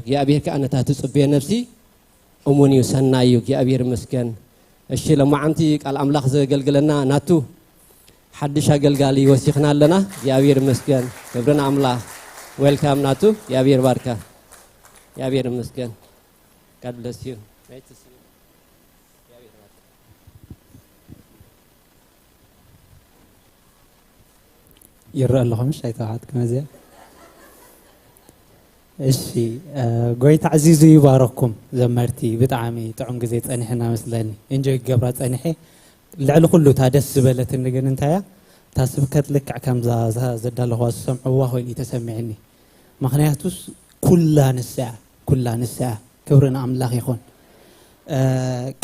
እግዚኣብሔር ከኣ ነታ ትጽበዮ ነፍሲ እሙን እዩ፣ ሰናይ እዩ። እግዚኣብሔር ይመስገን። እሺ፣ ለማዓንቲ ቃል ኣምላኽ ዘገልግለና ናቱ ሓድሽ ኣገልጋሊ ወሲኽና ኣለና። እግዚኣብሔር ይመስገን። ክብሪ ንኣምላኽ። ዌልካም ናቱ። እግዚኣብሔር ባርካ። እግዚኣብሔር ይመስገን። God bless you። Nice to see you። እግዚኣብሔር ባርካ። ይረአ ኣለኹም ሻይ ተባሓት ክመዚያ። እሺ፣ ጎይታ ኣዕዚዙ ይባረኩም ዘመርቲ። ብጣዕሚ ጥዑም ግዜ ጸኒሕና መስለኒ። እንጆይ ክገብራ ጸኒሐ። ልዕሊ ኩሉ እታ ደስ ዝበለትኒ ግን እንታያ፣ እታ ስብከት ልክዕ ከምዛ ዘዳለኹዋ ዝሰምዕዋ ኮይኑ ተሰሚዕኒ። ምክንያቱስ ኩላ ንስያ ኩላ ንስያ። ክብሪ ንኣምላኽ ይኹን።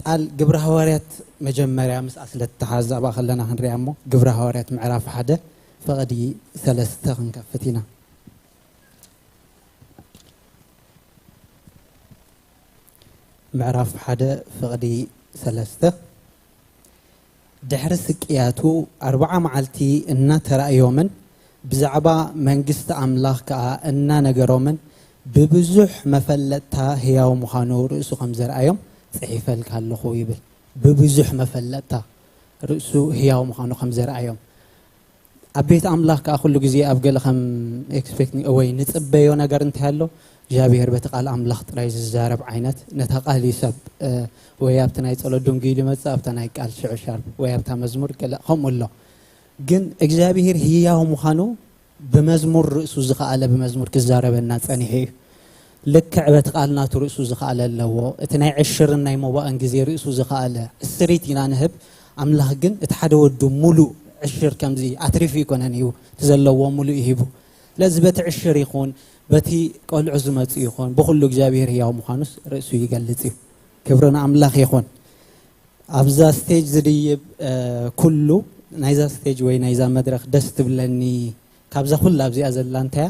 ቃል ግብረ ሃዋርያት መጀመርያ ምስኣ ስለ ትተሓዛእባ ከለና ክንሪኣ እሞ፣ ግብረ ሃዋርያት ምዕራፍ ሓደ ፍቕዲ ሰለስተ ክንከፍት ኢና። ምዕራፍ ሓደ ፍቕዲ ሰለስተ። ድሕሪ ስቅያቱ ኣርብዓ መዓልቲ እናተራእዮምን ብዛዕባ መንግስቲ ኣምላኽ ከኣ እናነገሮምን ብብዙሕ መፈለጥታ ህያው ምዃኑ ርእሱ ከም ዘርኣዮም ጽሒፈልካ ኣለኹ ይብል። ብብዙሕ መፈለጥታ ርእሱ ህያው ምዃኑ ከም ዘርኣዮም ኣብ ቤት ኣምላኽ ከኣ ኩሉ ግዜ ኣብ ገለ ከም ኤክስፔክት ወይ ንጽበዮ ነገር እንታይ ኣሎ እግዚኣብሔር በቲ ቃል ኣምላኽ ጥራይ ዝዛረብ ዓይነት ነታ ቃል እዩ ሰብ ወይ ኣብቲ ናይ ጸሎት ድንጉይሉ ይመጽእ ኣብታ ናይ ቃል ሽዑ ሻርፕ ወይ ኣብታ መዝሙር ገለ ከምኡ ኣሎ። ግን እግዚኣብሔር ህያው ምዃኑ ብመዝሙር ርእሱ ዝኸኣለ ብመዝሙር ክዛረበና ጸኒሑ እዩ። ልክዕ በቲ ቃል ናቱ ርእሱ ዝኸኣለ ኣለዎ። እቲ ናይ ዕሽርን ናይ ሞባእን ግዜ ርእሱ ዝኸኣለ ዕስሪት ኢና ንህብ። ኣምላኽ ግን እቲ ሓደ ወዱ ሙሉእ ዕሽር ከምዚ ኣትሪፉ ይኮነን እዩ እቲ ዘለዎ ሙሉእ ይሂቡ። ስለዚ በቲ ዕሽር ይኹን በቲ ቆልዑ ዝመፁ ይኹን ብኩሉ እግዚኣብሔር ህያው ምዃኑስ ርእሱ ይገልጽ እዩ። ክብሪ ንኣምላኽ ይኹን። ኣብዛ ስቴጅ ዝድይብ ኩሉ ናይዛ ስቴጅ ወይ ናይዛ መድረክ ደስ ትብለኒ ካብዛ ኩላ ኣብዚኣ ዘላ እንታያ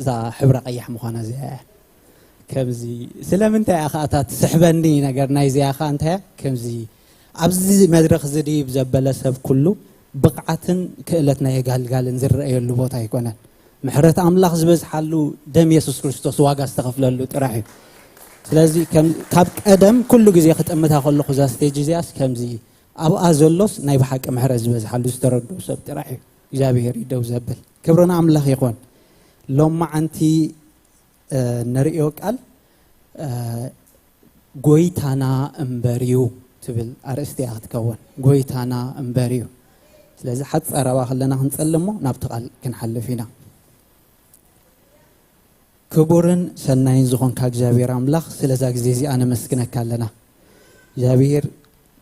እዛ ሕብራ ቀያሕ ምዃና እዚኣ እያ። ከምዚ ስለምንታይ እያ ከዓ እታ ትስሕበኒ ነገር ናይዚኣ ከዓ እንታያ ከምዚ ኣብዚ መድረክ ዝድይብ ዘበለ ሰብ ኩሉ ብቕዓትን ክእለት ናይ ኣጋልጋልን ዝረኣየሉ ቦታ ኣይኮነን። ምሕረት ኣምላኽ ዝበዝሓሉ ደም የሱስ ክርስቶስ ዋጋ ዝተኸፍለሉ ጥራሕ እዩ። ስለዚ ካብ ቀደም ኩሉ ግዜ ክጥምታ ከለኹ እዛ ስቴጅ እዚኣስ ከምዚ ኣብኣ ዘሎስ ናይ ብሓቂ ምሕረት ዝበዝሓሉ ዝተረድኡ ሰብ ጥራሕ እዩ። እግዚኣብሔር እዩ ደው ዘብል። ክብሪ ንኣምላኽ ይኹን። ሎማዓንቲ ንርእዮ ቃል ጎይታና እምበር እዩ ትብል ኣርእስቲ እያ ክትከውን። ጎይታና እምበር እዩ። ስለዚ ሓፃር ኣብኣ ከለና ክንፀሊ እሞ ናብቲ ቃል ክንሓልፍ ኢና። ክቡርን ሰናይን ዝኾንካ እግዚኣብሔር ኣምላኽ ስለዛ ግዜ እዚኣ ነመስግነካ ኣለና። እግዚኣብሔር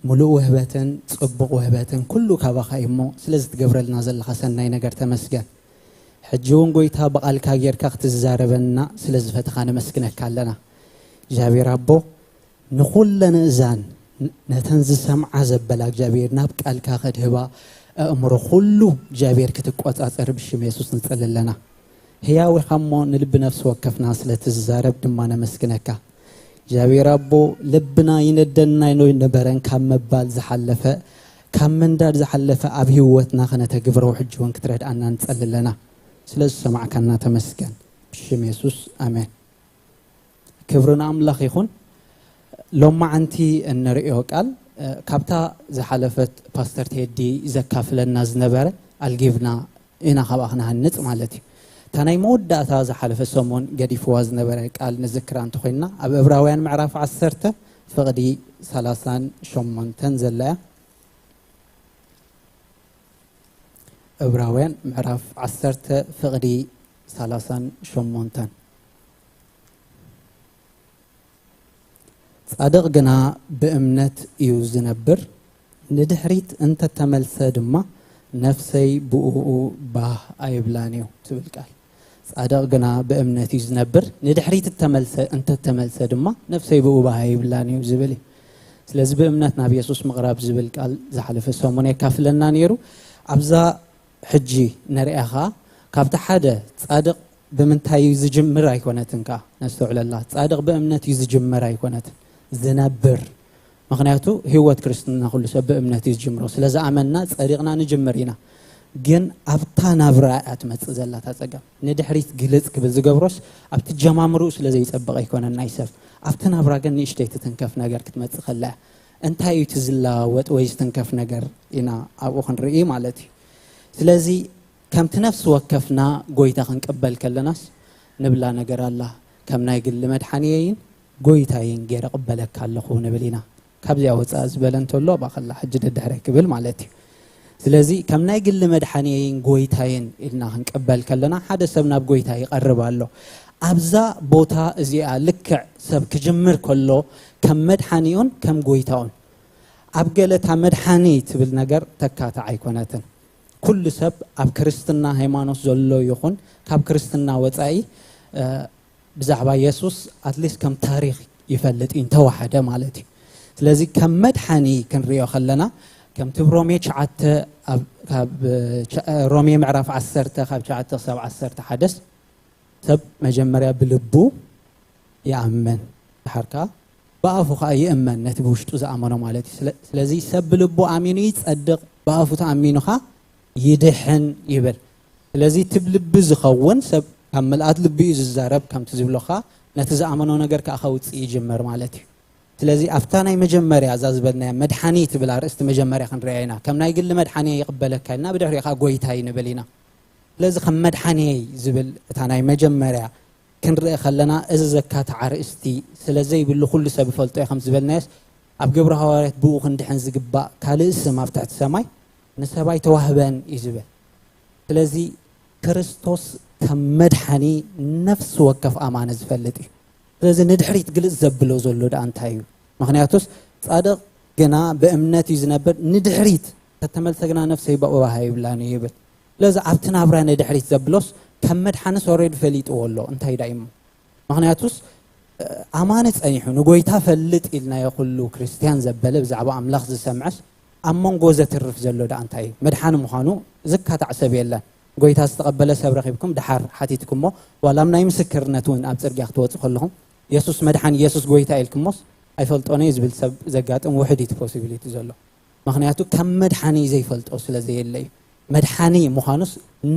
ምሉእ ውህበትን ጽቡቕ ውህበትን ኩሉ ካባኻ እዩ እሞ ስለዚ ትገብረልና ዘለኻ ሰናይ ነገር ተመስገን። ሕጂ እውን ጎይታ ብቓልካ ጌርካ ክትዛረበና ስለ ዝፈተኻ ነመስግነካ ኣለና። እግዚኣብሔር ኣቦ ንኹለን እዛን ነተን ዝሰምዓ ዘበላ እግዚኣብሔር ናብ ቃልካ ከድህባ ኣእምሮ ኩሉ እግዚኣብሔር ክትቆጻጸር ብሽም የሱስ ንጸሊ ኣለና። ህያው ኢኻ እሞ ንልቢ ነፍሲ ወከፍና ስለ ትዛረብ ድማ ነመስግነካ። እግዚኣብሔር ኣቦ ልብና ይነደና ይነበረን ካብ ምባል ዝሓለፈ ካብ ምንዳድ ዝሓለፈ ኣብ ህይወትና ከነተግብሮ ሕጂ እውን ክትረድኣና ንጸሊ ኣለና። ስለ ዝሰማዕካና ተመስገን። ብሽም የሱስ ኣሜን። ክብሪ ንኣምላኽ ይኹን። ሎማዓንቲ እንርእዮ ቃል ካብታ ዝሓለፈት ፓስተር ቴዲ ዘካፍለና ዝነበረ ኣልጊብና ኢና ካብኣ ክንሃንጽ ማለት እዩ። እታ ናይ መወዳእታ ዝሓለፈ ሰሙን ገዲፍዋ ዝነበረ ቃል ንዝክራ እንተኾይንና ኣብ እብራውያን ምዕራፍ ዓሰርተ ፍቕዲ ሰላሳን ሸሞንተን ዘላ እያ። እብራውያን ምዕራፍ ዓሰርተ ፍቕዲ ሰላሳን ሸሞንተን። ጻድቕ ግና ብእምነት እዩ ዝነብር፣ ንድሕሪት እንተተመልሰ ድማ ነፍሰይ ብእኡ ባህ ኣይብላን እዩ ትብል ቃል። ጻድቕ ግና ብእምነት እዩ ዝነብር፣ ንድሕሪት እተመልሰ እንተተመልሰ ድማ ነፍሰይ ብእኡ ባህ ኣይብላን እዩ ዝብል እዩ። ስለዚ ብእምነት ናብ የሱስ ምቕራብ ዝብል ቃል ዝሓለፈ ሰሙን የካፍለና ነይሩ። ኣብዛ ሕጂ ነሪኣ ኸዓ ካብቲ ሓደ ጻድቕ ብምንታይ እዩ ዝጅምር ኣይኮነትን ከኣ ነስተውዕለላ። ጻድቕ ብእምነት እዩ ዝጅምር ኣይኮነትን ዝነብር። ምኽንያቱ ህይወት ክርስትና ኩሉ ሰብ ብእምነት እዩ ዝጅምሮ። ስለ ዝኣመንና ጸዲቕና ንጅምር ኢና። ግን ኣብታ ናብራ እያ ትመጽእ ዘላ እታ ጸገም። ንድሕሪት ግልጽ ክብል ዝገብሮስ ኣብቲ ጀማምርኡ ስለ ዘይጸብቕ ኣይኮነን ናይ ሰብ። ኣብቲ ናብራ ግን ንእሽተይ ትትንከፍ ነገር ክትመጽእ ከላ እያ። እንታይ እዩ እቲ ዝለዋወጥ ወይ ዝትንከፍ ነገር ኢና ኣብኡ ክንርኢ ማለት እዩ። ስለዚ ከምቲ ነፍሲ ወከፍና ጎይታ ክንቅበል ከለናስ ንብላ ነገር ኣላ፣ ከም ናይ ግሊ መድሓንየይን ጎይታይን ገይረ ቅበለካ ኣለኹ ንብል ኢና። ካብዚኣ ወፃእ ዝበለ እንተሎ ባኸላ ሕጂ ደድሕረ ክብል ማለት እዩ። ስለዚ ከም ናይ ግሊ መድሓንየይን ጎይታይን ኢልና ክንቅበል ከለና ሓደ ሰብ ናብ ጎይታ ይቐርብ ኣሎ። ኣብዛ ቦታ እዚኣ ልክዕ ሰብ ክጅምር ከሎ ከም መድሓኒኡን ከም ጎይታኡን ኣብ ገለ እታ መድሓኒ ትብል ነገር ተካትዕ ኣይኮነትን። ኩሉ ሰብ ኣብ ክርስትና ሃይማኖት ዘሎ ይኹን ካብ ክርስትና ወፃኢ ብዛዕባ የሱስ ኣትሊስት ከም ታሪክ ይፈልጥ እዩ እንተወሓደ ማለት እዩ። ስለዚ ከም መድሓኒ ክንሪኦ ከለና ከምቲ ሮሜ ሸዓተ ካብ ሮሜ ምዕራፍ ዓሰርተ ካብ ሸዓተ ክሳብ ዓሰርተ ሓደስ ሰብ መጀመርያ ብልቡ ይኣምን፣ ድሓር ከዓ ብኣፉ ከዓ ይእመን፣ ነቲ ብውሽጡ ዝኣመኖ ማለት እዩ። ስለዚ ሰብ ብልቡ ኣሚኑ ይፀድቕ፣ ብኣፉ ተኣሚኑ ከዓ ይድሕን ይብል። ስለዚ እቲ ብልቢ ዝኸውን ሰብ ካብ ምልኣት ልቢ እዩ ዝዛረብ፣ ከምቲ ዝብሎ ከዓ ነቲ ዝኣመኖ ነገር ከዓ ከውፅእ ይጅምር ማለት እዩ። ስለዚ ኣብታ ናይ መጀመርያ እዛ ዝበልናያ መድሓኒ ትብል ኣርእስቲ መጀመርያ ክንሪኣ ኢና። ከም ናይ ግሊ መድሓኒ ይቕበለካ ኢልና ብድሕሪኡ ከዓ ጎይታይ ንብል ኢና። ስለዚ ከም መድሓኒየይ ዝብል እታ ናይ መጀመርያ ክንርኢ ከለና እዚ ዘካትዕ ኣርእስቲ ስለ ዘይብሉ ኩሉ ሰብ ይፈልጦ እዩ ከም ዝበልናዮስ ኣብ ግብሪ ሃዋርያት ብኡ ክንድሕን ዝግባእ ካልእ ስም ኣብ ትሕቲ ሰማይ ንሰብ ኣይተዋህበን እዩ ዝብል። ስለዚ ክርስቶስ ከም መድሓኒ ነፍሲ ወከፍ ኣማኒ ዝፈልጥ እዩ። ስለዚ ንድሕሪት ግልጽ ዘብሎ ዘሎ ደኣ እንታይ እዩ? ምክንያቱስ ጻድቕ ግና ብእምነት እዩ ዝነብር፣ ንድሕሪት ከተመልሰ ግና ነፍሰይ ብኣባሃ ይብላን እዩ ይብል። ስለዚ ኣብቲ ናብራ ንድሕሪት ዘብሎስ ከም መድሓንስ ኦሬዲ ፈሊጥዎ ኣሎ። እንታይ ዳ እሞ? ምክንያቱስ ኣማኒ ጸኒሑ ንጎይታ ፈልጥ ኢልናዮ ኩሉ ክርስትያን ዘበለ ብዛዕባ ኣምላኽ ዝሰምዐስ ኣብ መንጎ ዘትርፍ ዘሎ ደኣ እንታይ እዩ? መድሓኒ ምዃኑ ዝካታዕ ሰብ የለን። ጎይታ ዝተቐበለ ሰብ ረኺብኩም ድሓር ሓቲትኩሞ ዋላ ናይ ምስክርነት እውን ኣብ ጽርግያ ክትወፁ ከለኹም የሱስ መድሓኒ የሱስ ጎይታ ኢልኩሞስ ኣይፈልጦን እየ ዝብል ሰብ ዘጋጥም ውሕድ እዩ እቲ ፖሲቢሊቲ ዘሎ። ምክንያቱ ከም መድሓኒ ዘይፈልጦ ስለ ዘየለ እዩ። መድሓኒ ምዃኑስ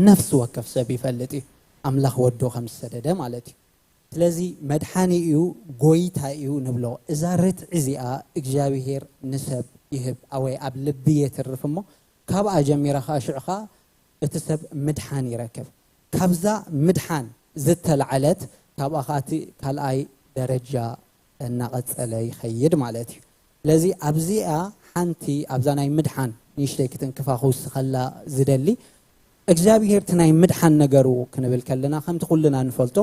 ነፍሲ ወከፍ ሰብ ይፈልጥ እዩ፣ ኣምላኽ ወዶ ከም ዝሰደደ ማለት እዩ። ስለዚ መድሓኒ እዩ፣ ጎይታ እዩ ንብሎ። እዛ ርትዒ እዚኣ እግዚኣብሄር ንሰብ ይህብ ኣወይ ኣብ ልቢ የትርፍ እሞ ካብኣ ጀሚራ ከዓ ሽዑ ከዓ እቲ ሰብ ምድሓን ይረክብ። ካብዛ ምድሓን ዝተላዕለት ካብኣ ከዓ እቲ ካልኣይ ደረጃ እናቐፀለ ይኸይድ ማለት እዩ። ስለዚ ኣብዚኣ ሓንቲ ኣብዛ ናይ ምድሓን ንእሽተይ ክትንክፋ ክውስኸላ ዝደሊ እግዚኣብሄር እቲ ናይ ምድሓን ነገሩ ክንብል ከለና ከምቲ ኩልና ንፈልጦ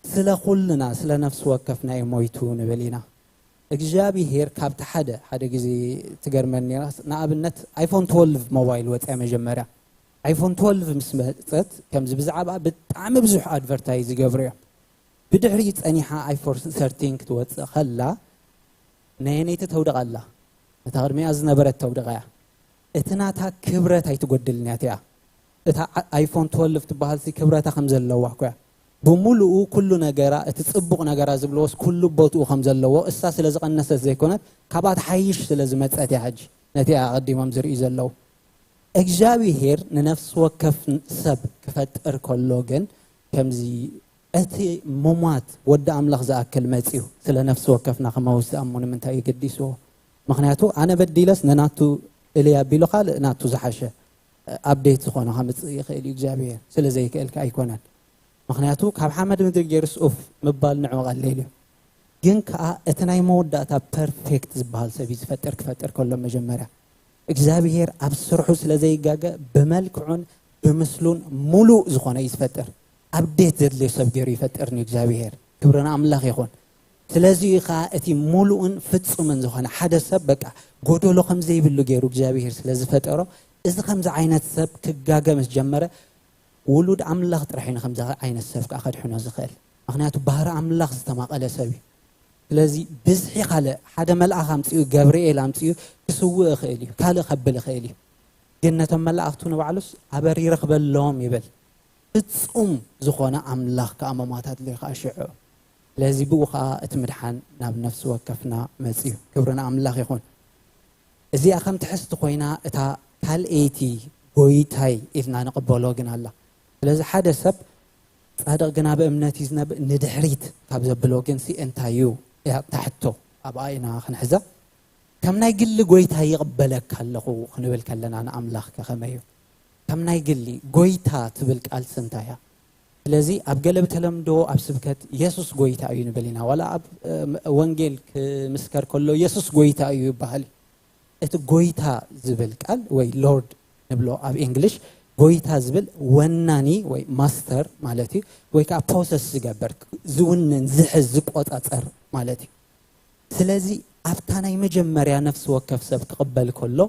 ስለ ኩልና ስለ ነፍሲ ወከፍና እዩ ሞይቱ ንብል ኢና። እግዚኣብሄር ካብቲ ሓደ ሓደ ግዜ ትገርመኒ ነራ ንኣብነት ኣይፎን ትወልቭ ሞባይል ወፅያ መጀመርያ ኣይፎን ትወልቭ ምስ መፀት ከምዚ ብዛዕባ ብጣዕሚ ብዙሕ ኣድቨርታይዝ ይገብሩ እዮም። ብድሕሪኡ ጸኒሓ ኣይፎን ሰርቲን ክትወጽእ ከላ ነየነይቲ ተውድቕ ኣላ? እታ ቅድሚኣ ዝነበረት ተውድቕ እያ። እቲ ናታ ክብረት ኣይትጎድልን እያ እቲኣ። እታ ዓ- ኣይፎን ትወልቭ ትበሃልሲ ክብረታ ከም ዘለዋ እኮ እያ። ብምሉኡ ኩሉ ነገራ እቲ ጽቡቕ ነገራ ዝብልዎስ ኩሉ ቦትኡ ከም ዘለዎ እሳ ስለ ዝቐነሰት ዘይኮነት ካብኣ ትሓይሽ ስለ ዝመጸት እያ። ሕጂ ነቲ ኣቐዲሞም ዝርእዩ ዘለዉ እግዚኣብሄር ንነፍሲ ወከፍ ሰብ ክፈጥር ከሎ ግን ከምዚ እቲ ሙማት ወዲ ኣምላኽ ዝኣክል መጺኡ ስለ ነፍሲ ወከፍና ክመውት ዝኣሙ ንምንታይ እዩ ገዲስዎ? ምኽንያቱ ኣነ በዲለስ ንናቱ እልይ ኣቢሉ ካልእ ናቱ ዝሓሸ ኣፕዴት ዝኾነ ከምጽእ ይኽእል እዩ እግዚኣብሔር። ስለ ዘይክእል ከኣ ኣይኮነን። ምኽንያቱ ካብ ሓመድ ምድሪ ገይሩስ ኡፍ ምባል ንዕኡ ቀሊል እዩ። ግን ከኣ እቲ ናይ መወዳእታ ፐርፌክት ዝበሃል ሰብ እዩ ዝፈጥር። ክፈጥር ከሎ መጀመርያ እግዚኣብሔር ኣብ ስርሑ ስለ ዘይጋገ ብመልክዑን ብምስሉን ሙሉእ ዝኾነ እዩ ዝፈጥር። ኣፕዴት ዘድልዮ ሰብ ገይሩ ይፈጥር ንእግዚኣብሔር። ክብሪ ንኣምላኽ ይኹን። ስለዚ እዩ ኸዓ እቲ ሙሉእን ፍጹምን ዝኾነ ሓደ ሰብ በቃ ጎደሎ ከም ዘይብሉ ገይሩ እግዚኣብሔር ስለ ዝፈጠሮ እዚ ከምዚ ዓይነት ሰብ ክጋገ ምስ ጀመረ ውሉድ ኣምላኽ ጥራሕ እዩ ንከምዚ ዓይነት ሰብ ከዓ ከድሕኖ ዝኽእል። ምኽንያቱ ባህሪ ኣምላኽ ዝተማቐለ ሰብ እዩ። ስለዚ ብዝሒ ካልእ ሓደ መልኣኽ ኣምፅኡ ገብርኤል ኣምፅኡ ክስውእ ይኽእል እዩ፣ ካልእ ከብል ይኽእል እዩ። ግን ነቶም መላእኽቱ ንባዕሉስ ኣበሪረ ክበሎም ይብል። ፍጹም ዝኾነ ኣምላኽ ከኣ መማታት ልዩ ከኣ ሽዑ። ስለዚ ብኡ ከኣ እቲ ምድሓን ናብ ነፍሲ ወከፍና መጺኡ። ክብሪ ንኣምላኽ ይኹን። እዚኣ ከም ትሕዝቲ ኮይና እታ ካልኤይቲ ጎይታይ ኢልና ንቕበሎ ግን ኣላ። ስለዚ ሓደ ሰብ ጻድቕ ግና ብእምነት እዩ ዝነብእ፣ ንድሕሪት ካብ ዘብሎ ግን ሲ እንታይ እዩ? እያ እታ ሕቶ ኣብኣ ኢና ክንሕዛ። ከም ናይ ግሊ ጎይታ ይቕበለካ ኣለኹ ክንብል ከለና ንኣምላኽ ከ ከመይ እዩ? ከም ናይ ግሊ ጎይታ ትብል ቃልሲ እንታይ እያ? ስለዚ ኣብ ገለ ብተለምዶ ኣብ ስብከት የሱስ ጎይታ እዩ ንብል ኢና። ዋላ ኣብ እ፣ ወንጌል ክምስከር ከሎ የሱስ ጎይታ እዩ ይበሃል እዩ። እቲ ጎይታ ዝብል ቃል ወይ ሎርድ ንብሎ ኣብ እንግሊሽ፣ ጎይታ ዝብል ወናኒ ወይ ማስተር ማለት እዩ። ወይ ከዓ ፖሰስ ዝገብር፣ ዝውንን፣ ዝሕዝ፣ ዝቆጻጸር ማለት እዩ። ስለዚ ኣብታ ናይ መጀመርያ ነፍሲ ወከፍ ሰብ ክቕበል ከሎ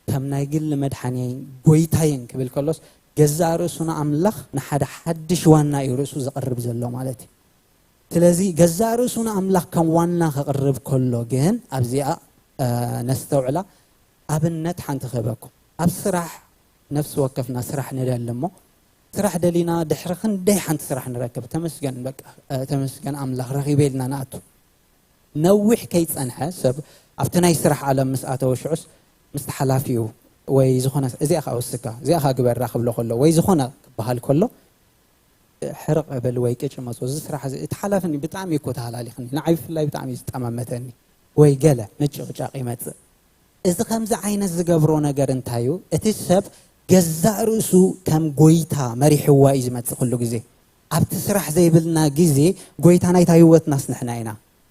ከም ናይ ግሊ መድሓንየይን ጎይታይን ክብል ከሎስ ገዛእ ርእሱ ንኣምላኽ ንሓደ ሓድሽ ዋና እዩ ርእሱ ዘቕርብ ዘሎ ማለት እዩ። ስለዚ ገዛእ ርእሱ ንኣምላኽ ከም ዋና ከቕርብ ከሎ ግን ኣብዚኣ እ፣ ነስተውዕላ። ኣብነት ሓንቲ ክህበኩም። ኣብ ስራሕ ነፍሲ ወከፍና ስራሕ ንደሊ እሞ ስራሕ ደሊና ድሕሪ ክንደይ ሓንቲ ስራሕ ንረክብ። ተመስገን በቃ እ፣ ተመስገን ኣምላኽ ረኺበ ኢልና ንኣቱ። ነዊሕ ከይጸንሐ ሰብ ኣብቲ ናይ ስራሕ ዓለም ምስ ኣተወ ሽዑስ ምስቲ ሓላፊኡ ወይ ዝኾነ እዚኣ ኸዓ ወስካ እዚኣ ኸዓ ግበራ ክብሎ ከሎ ወይ ዝኾነ ክበሃል ከሎ ሕርቕ እብል ወይ ቅጭ መጽ እዚ ስራሕ እዚ እቲ ሓላፍኒ ብጣዕሚ እኮ ተሃላሊኽኒ ንዓይ ብፍላይ ብጣዕሚ እዩ ዝጠማመተኒ ወይ ገለ ምጭቕጫቕ ይመጽእ። እዚ ከምዚ ዓይነት ዝገብሮ ነገር እንታይ እዩ? እቲ ሰብ ገዛእ ርእሱ ከም ጎይታ መሪሕዋ እዩ ዝመጽእ ኩሉ ግዜ። ኣብቲ ስራሕ ዘይብልና ግዜ ጎይታ ናይታ ህይወትናስ ንሕና ኢና።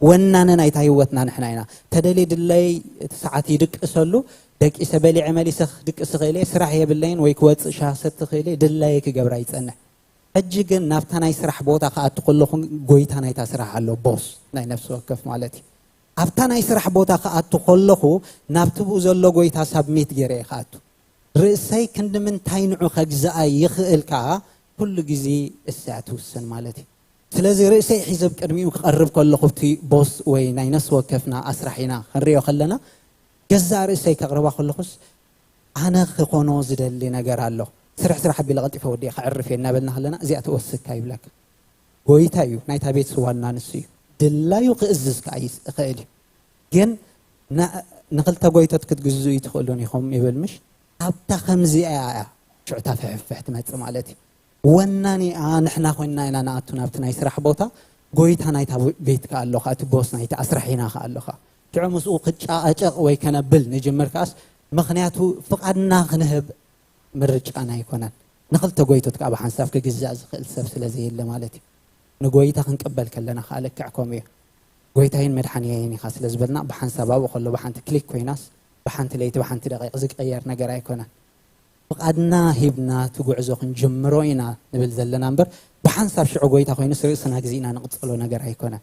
ወናነ ናይታ ህይወትና ንሕና ኢና። ተደልየ ድለይ እቲ ሰዓት ይድቅሰሉ፣ ደቂሰ በሊዐ መሊሰ ክድቅስ ክእል እየ፣ ስራሕ የብለይን ወይ ክወፅእ ሻሂ ክሰቲ ክእል እየ፣ ድላየ ክገብራ ይፀንሕ። ሕጂ ግን ናብታ ናይ ስራሕ ቦታ ክኣቱ ከለኹ ጎይታ ናይታ ስራሕ ኣሎ፣ ቦስ ናይ ነፍሲ ወከፍ ማለት እዩ። ኣብታ ናይ ስራሕ ቦታ ክኣቱ ከለኹ ናብቲ ብኡ ዘሎ ጎይታ ሳብሚት ገይረ እየ ክኣቱ። ርእሰይ ክንዲ ምንታይ ንዑ ከግዝኣ ይኽእል ከኣ ኩሉ ግዜ እሳ እያ ትውስን ማለት እዩ። ስለዚ ርእሰይ ሒዘ ኣብ ቅድሚኡ ክቐርብ ከለኹ እቲ ቦስ ወይ ናይ ነፍሲ ወከፍና ኣስራሕ ኢና ክንሪኦ ከለና ገዛእ ርእሰይ ከቕርባ ከለኹስ ኣነ ክኾኖ ዝደሊ ነገር ኣሎ። ስራሕ ስራሕ ኣቢለ ቀልጢፈ ወዲኤ ከዕርፍ እየ እናበልና ከለና እዚኣ ትወስካ ይብለካ። ጎይታ እዩ፣ ናይታ ቤት ዋና ንሱ እዩ። ድላዩ ክእዝዝ ከኣ ይስ- ይኽእል እዩ። ግን ና- ንኽልተ ጎይቶት ክትግዝኡ ይትኽእሉን ኢኹም ይብል ምሽ? ኣብታ ከምዚኣ እያ ሽዑ እታ ፍሕፍሕ ትመጽእ ማለት እዩ። ወናኒኣ ንሕና ኮይንና ኢና ንኣቱ ናብቲ ናይ ስራሕ ቦታ፣ ጎይታ ናይታ ቤት ከኣ ኣሎ ከኣ፣ እቲ ቦስ ናይቲ ኣስራሒና ከኣ ኣሎ ከኣ። ሽዑ ምስኡ ክጫቐጨቕ ወይ ከነብል ንጅምር ከኣስ፣ ምኽንያቱ ፍቓድና ክንህብ ምርጫና ኣይኮነን። ንኽልተ ጎይቶት ከኣ ብሓንሳብ ክግዛእ ዝኽእል ሰብ ስለ ዘየለ ማለት እዩ። ንጎይታ ክንቅበል ከለና ከኣ ልክዕ ከምኡ እዩ። ጎይታይን መድሓንየይን ኢኻ ስለ ዝበልና ብሓንሳብ ኣብኡ ከሎ ብሓንቲ ክሊክ ኮይናስ ብሓንቲ ለይቲ ብሓንቲ ደቂቕ ዝቀየር ነገር ኣይኮነን። ፍቓድና ሂብና እቲ ጉዕዞ ክንጅምሮ ኢና ንብል ዘለና እምበር ብሓንሳብ ሽዑ ጎይታ ኮይኑስ ርእስና ግዜ ኢና ንቕጽሎ ነገር ኣይኮነን።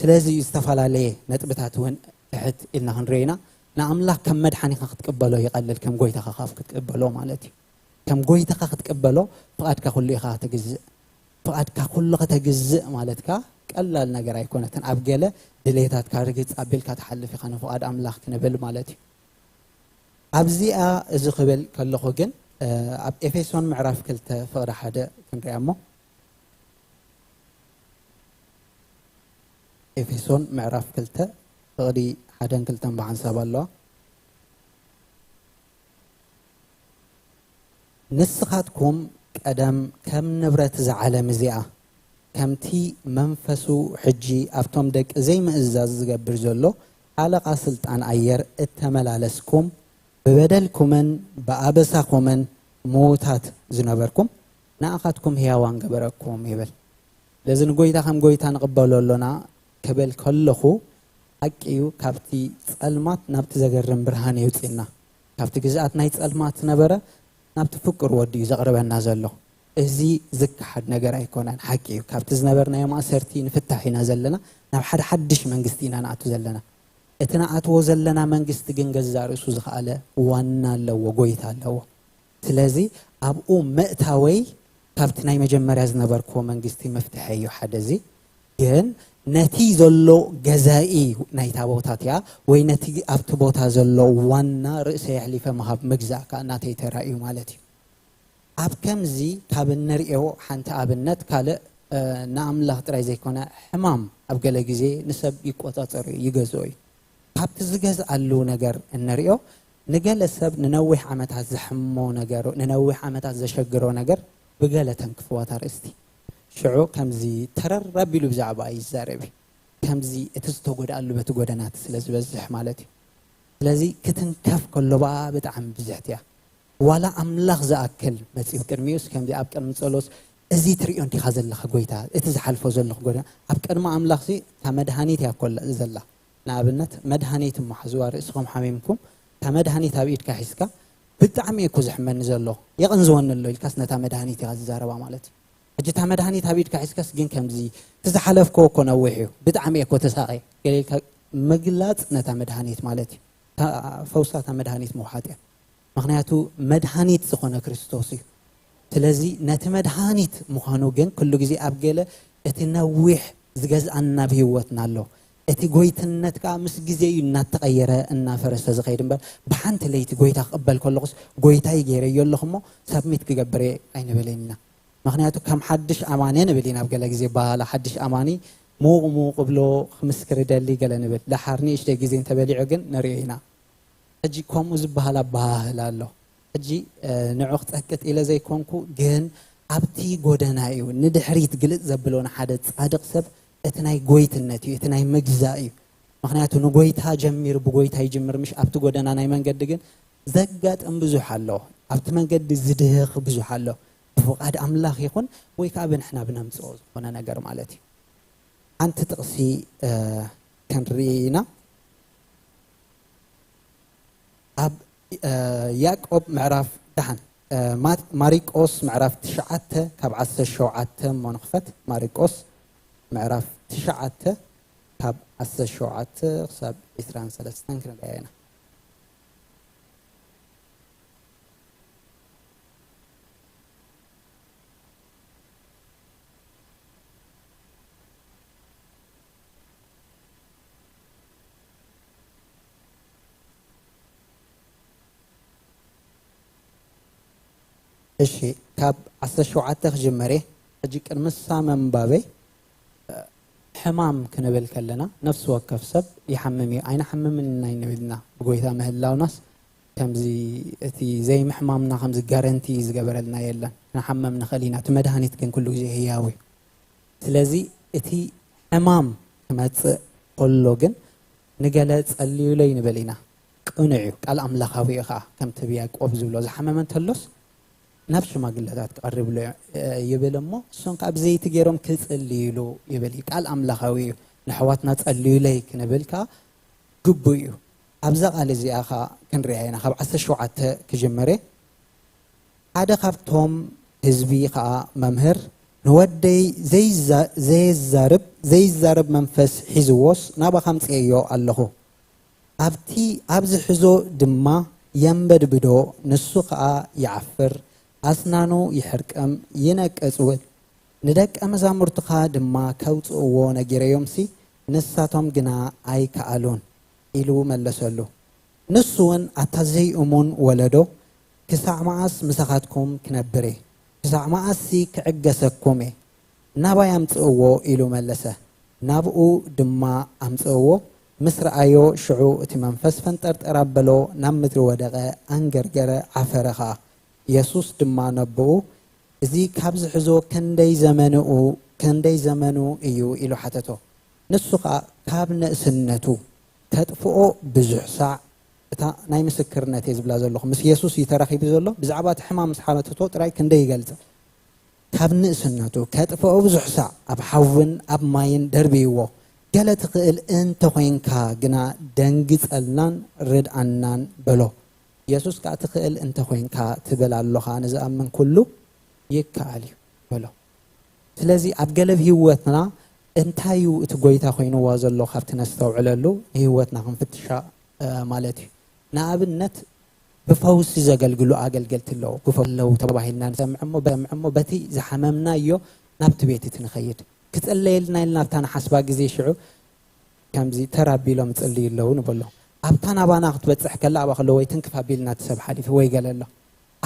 ስለዚ እዩ ዝተፈላለየ ነጥብታት እውን ትሕት ኢልና ክንሪኦ ኢና። ንኣምላኽ ከም መድሓኒኻ ክትቅበሎ ይቐልል ከም ጎይታኻ ካብ ክትቅበሎ ማለት እዩ። ከም ጎይታኻ ክትቅበሎ ፍቓድካ ኩሉ ኢኻ ተግዝእ። ፍቓድካ ኩሉ ከተግዝእ ማለት ከኣ ቀላል ነገር ኣይኮነትን። ኣብ ገለ ድሌታትካ ርግጽ ኣቢልካ ትሓልፍ ኢኻ ንፍቓድ ኣምላኽ ክንብል ማለት እዩ። ኣብዚኣ እዚ ክብል ከለኹ ግን እ፣ ኣብ ኤፌሶን ምዕራፍ ክልተ ፍቕዲ ሓደ ክንሪኣ እሞ ኤፌሶን ምዕራፍ ክልተ ፍቕዲ ሓደን ክልተን ብሓንሳብ ኣለዋ። ንስኻትኩም ቀደም ከም ንብረት እዛ ዓለም እዚኣ ከምቲ መንፈሱ ሕጂ ኣብቶም ደቂ ዘይምእዛዝ ዝገብር ዘሎ ኣለቓ ስልጣን ኣየር እተመላለስኩም ብበደልኩምን ብኣበሳኹምን ምዉታት ዝነበርኩም ንኣኻትኩም ህያዋን ገበረኩም ይብል። ስለዚ ንጎይታ ከም ጎይታ ንቕበሎ ኣሎና ክብል ከለኹ ሓቂ እዩ፣ ካብቲ ጸልማት ናብቲ ዘገርም ብርሃን የውፅእና። ካብቲ ግዝኣት ናይ ጸልማት ዝነበረ ናብቲ ፍቁር ወዲ እዩ ዘቕርበና ዘሎ። እዚ ዝከሓድ ነገር ኣይኮነን፣ ሓቂ እዩ። ካብቲ ዝነበርናዮ ማእሰርቲ ንፍታሕ ኢና ዘለና፣ ናብ ሓደ ሓድሽ መንግስቲ ኢና ንኣቱ ዘለና። እቲ ንኣትዎ ዘለና መንግስቲ ግን ገዛእ ርእሱ ዝኸኣለ ዋና ኣለዎ፣ ጎይታ ኣለዎ። ስለዚ ኣብኡ ምእታወይ ካብቲ ናይ መጀመርያ ዝነበርክዎ መንግስቲ መፍትሐ እዩ ሓደ እዚ። ግን ነቲ ዘሎ ገዛኢ ናይታ ቦታ እቲኣ ወይ ነቲ ኣብቲ ቦታ ዘሎ ዋና ርእሰይ ኣሕሊፈ ምሃብ ምግዛእ ከኣ ናተይ ተራ እዩ ማለት እዩ። ኣብ ከምዚ ካብ እንርእዮ ሓንቲ ኣብነት ካልእ እ፣ ንኣምላኽ ጥራይ ዘይኮነ ሕማም ኣብ ገለ ግዜ ንሰብ ይቆጻጸሩ እዩ፣ ይገዝኦ እዩ። ካብቲ ዝገዝኣሉ ነገር እንርእዮ ንገለ ሰብ ንነዊሕ ዓመታት ዘሕሞ ነገሩ፣ ንነዊሕ ዓመታት ዘሸግሮ ነገር ብገለ ተንክፍዋት ኣርእስቲ። ሽዑ ከምዚ ተረር ኣቢሉ ብዛዕባ ይዛረብ እዩ። ከምዚ እቲ ዝተጎድኣሉ በቲ ጎደናት ስለ ዝበዝሕ ማለት እዩ። ስለዚ ክትንከፍ ከሎ ብኣ ብጣዕሚ ብዝሕቲ እያ። ዋላ ኣምላኽ ዝኣክል መጺኡ ቅድሚኡስ ከምዚ ኣብ ቅድሚ ጸሎት እዚ ትርእዮ እንዲኻ ዘለኻ ጎይታ፣ እቲ ዝሓልፎ ዘለኹ ጎደና ኣብ ቅድሚ ኣምላኽሲ እታ መድሃኒት እያ ኮላ ዘላ። ንኣብነት መድሃኒት እሞ ሓዝዋ ርእስኹም ሓሚምኩም እታ መድሃኒት ኣብ ኢድካ ሒዝካ ብጣዕሚ እኮ ዝሕመኒ ዘሎ የቕንዝወኒ ኣሎ ኢልካስ ነታ መድሃኒት ኢኻ ዝዛረባ ማለት እዩ። ሕጂ እታ መድሃኒት ኣብ ኢድካ ሒዝካስ ግን ከምዚ እቲ ዝሓለፍኮ እኮ ነዊሕ እዩ ብጣዕሚ እኮ ተሳቐ ገለ ኢልካ ምግላጽ ነታ መድሃኒት ማለት እዩ። እታ ፈውሳ እታ መድሃኒት ምውሓጥ እያ። ምኽንያቱ መድሃኒት ዝኾነ ክርስቶስ እዩ። ስለዚ ነቲ መድሃኒት ምዃኑ ግን ኩሉ ግዜ ኣብ ገለ እቲ ነዊሕ ዝገዝኣና ኣብ ህይወትና ኣሎ። እቲ ጎይትነት ከዓ ምስ ግዜ እዩ እናተቐየረ እናፈረሰ ዝኸይድ እምበር ብሓንቲ ለይቲ ጎይታ ክቕበል ከለኹስ ጎይታይ ገይረዮ ኣለኹ እሞ ሳብሚት ክገብር እየ ኣይንበልን ኢና። ምኽንያቱ ከም ሓድሽ ኣማኒ ንብል ኢና ኣብ ገለ ግዜ በሃላ ሓድሽ ኣማኒ ሙቕ ሙቕ ብሎ ክምስክር ይደሊ ገለ ንብል። ደሓር ንእሽተይ ግዜ እንተበሊዑ ግን ንሪኦ ኢና። ሕጂ ከምኡ ዝበሃል ኣበሃህላ ኣሎ። ሕጂ ንዑ ክጸቅጥ ኢለ ዘይኮንኩ ግን ኣብቲ ጎደና እዩ ንድሕሪት ግልጽ ዘብሎ ንሓደ ጻድቕ ሰብ እቲ ናይ ጎይትነት እዩ፣ እቲ ናይ ምግዛእ እዩ። ምኽንያቱ ንጎይታ ጀሚሩ ብጎይታ ይጅምር ምሽ ኣብቲ ጎደና ናይ መንገዲ ግን ዘጋጥም ብዙሕ ኣሎ። ኣብቲ መንገዲ ዝድህኽ ብዙሕ ኣሎ። ብፍቓድ ኣምላኽ ይኹን ወይ ከዓ ብንሕና ብነምጽኦ ዝኾነ ነገር ማለት እዩ። ሓንቲ ጥቕሲ ክንርኢ ኢና። ኣብ ያዕቆብ ምዕራፍ ደሓን ማርቆስ ምዕራፍ ትሽዓተ ካብ ዓሰርተ ሸውዓተ እሞ ንኽፈት። ማርቆስ ምዕራፍ ትሽዓተ ካብ ዓሰርተ ሸውዓተ ክሳብ ዕስራን ሰለስተን ክንሪኣ ኢና። እሺ፣ ካብ ዓሰርተ ሸውዓተ ክጅመር እየ። ሕጂ ቅድሚ እሳ ምንባበይ ሕማም ክንብል ከለና ነፍሲ ወከፍ ሰብ ይሓምም እዩ። ኣይንሓምምን ኢና ይንብልና ብጎይታ ምህላውናስ ከምዚ እቲ ዘይምሕማምና ከምዚ ጋረንቲ ዝገበረልና የለን። ንሓመም ንኽእል ኢና። እቲ መድሃኒት ግን ኩሉ ግዜ ህያው እዩ። ስለዚ እቲ ሕማም ክመጽእ ከሎ ግን ንገለ ጸልዩለይ ንብል ኢና። ቅኑዕ እዩ። ቃል ኣምላኻዊ እዩ ኸዓ ከምቲ ብያዕቆብ ዝብሎ ዝሓመመ እንተሎስ ናብ ሽማግለታት ክቐርብ ኣሎ ይብል እሞ እሶም ከዓ ብዘይቲ ገይሮም ክጽልይሉ ይብል እዩ። ቃል ኣምላኻዊ እዩ። ንኣሕዋትና ጸልዩለይ ክንብል ከዓ ግቡእ እዩ። ኣብዛ ቃል እዚኣ ከዓ ክንሪኣ ኢና። ካብ ዓሰርተ ሸውዓተ ክጅምር እየ። ሓደ ካብቶም ህዝቢ ከዓ መምህር ንወደይ ዘይዛርብ ዘይዛረብ መንፈስ ሒዝዎስ ናባኻ ኣምፅኤዮ ኣለኹ። ኣብቲ ኣብ ዝሕዞ ድማ የንበድብዶ፣ ንሱ ኸኣ ይዓፍር፣ ኣስናኑ ይሕርቅም፣ ይነቅጽ እውን። ንደቀ መዛሙርትኻ ድማ ከውጽእዎ ነጊረዮምሲ፣ ንሳቶም ግና ኣይከኣሉን ኢሉ መለሰሉ። ንሱ እውን፣ ኣታ ዘይእሙን ወለዶ፣ ክሳዕ መዓስ ምሳኻትኩም ክነብር እየ? ክሳዕ መዓስሲ ክዕገሰኩም እየ? ናባይ ኣምጽእዎ ኢሉ መለሰ። ናብኡ ድማ ኣምጽእዎ። ምስ ረኣዮ ሽዑ እቲ መንፈስ ፈንጠርጠር ኣበሎ፣ ናብ ምድሪ ወደቐ፣ ኣንገርገረ፣ ዓፈረ ኸኣ። የሱስ ድማ ነቦኡ፣ እዚ ካብ ዝሕዞ ክንደይ ዘመንኡ ክንደይ ዘመኑ እዩ ኢሉ ሓተቶ። ንሱ ኸኣ ካብ ንእስነቱ ከጥፍኦ ብዙሕ ሳዕ፣ እታ ናይ ምስክርነት እየ ዝብላ ዘለኹ፣ ምስ የሱስ እዩ ተራኺቡ ዘሎ። ብዛዕባ እቲ ሕማም ምስ ሓተቶ ጥራይ ክንደይ ይገልጽ። ካብ ንእስነቱ ከጥፍኦ ብዙሕ ሳዕ ኣብ ሓውን ኣብ ማይን ደርብይዎ። ገለ ትኽእል እንተ ኾይንካ ግና ደንግጸልናን ርድኣናን በሎ። የሱስ ከኣ ትኽእል እንተ ኾይንካ ትብል ኣሎኻ፣ ንዝኣምን ኩሉ ይከኣል እዩ በሎ። ስለዚ ኣብ ገለ ህይወትና እንታይ እዩ እቲ ጎይታ ኮይንዋ ዘሎ ካብቲ ነስተውዕለሉ ንህይወትና ክንፍትሻ ማለት እዩ። ንኣብነት ብፈውሲ ዘገልግሉ ኣገልገልቲ ኣለዉ። ክፈውሱ ኣለዉ ተባሂልና ንሰምዕ እሞ በምዕ እሞ በቲ ዝሓመምናዮ ናብቲ ቤት እቲ ንኸይድ ክጽለየልና ኢልና ኣብታ ንሓስባ ግዜ ሽዑ ከምዚ ተራቢሎም ይጽልዩ ኣለዉ ንበሎ። ኣብታ ናባና ክትበጽሕ ከላ ኣብኣ ከሎ ወይ ትንክፍ ኣቢልና እቲ ሰብ ሓሊፉ ወይ ገለ ኣሎ።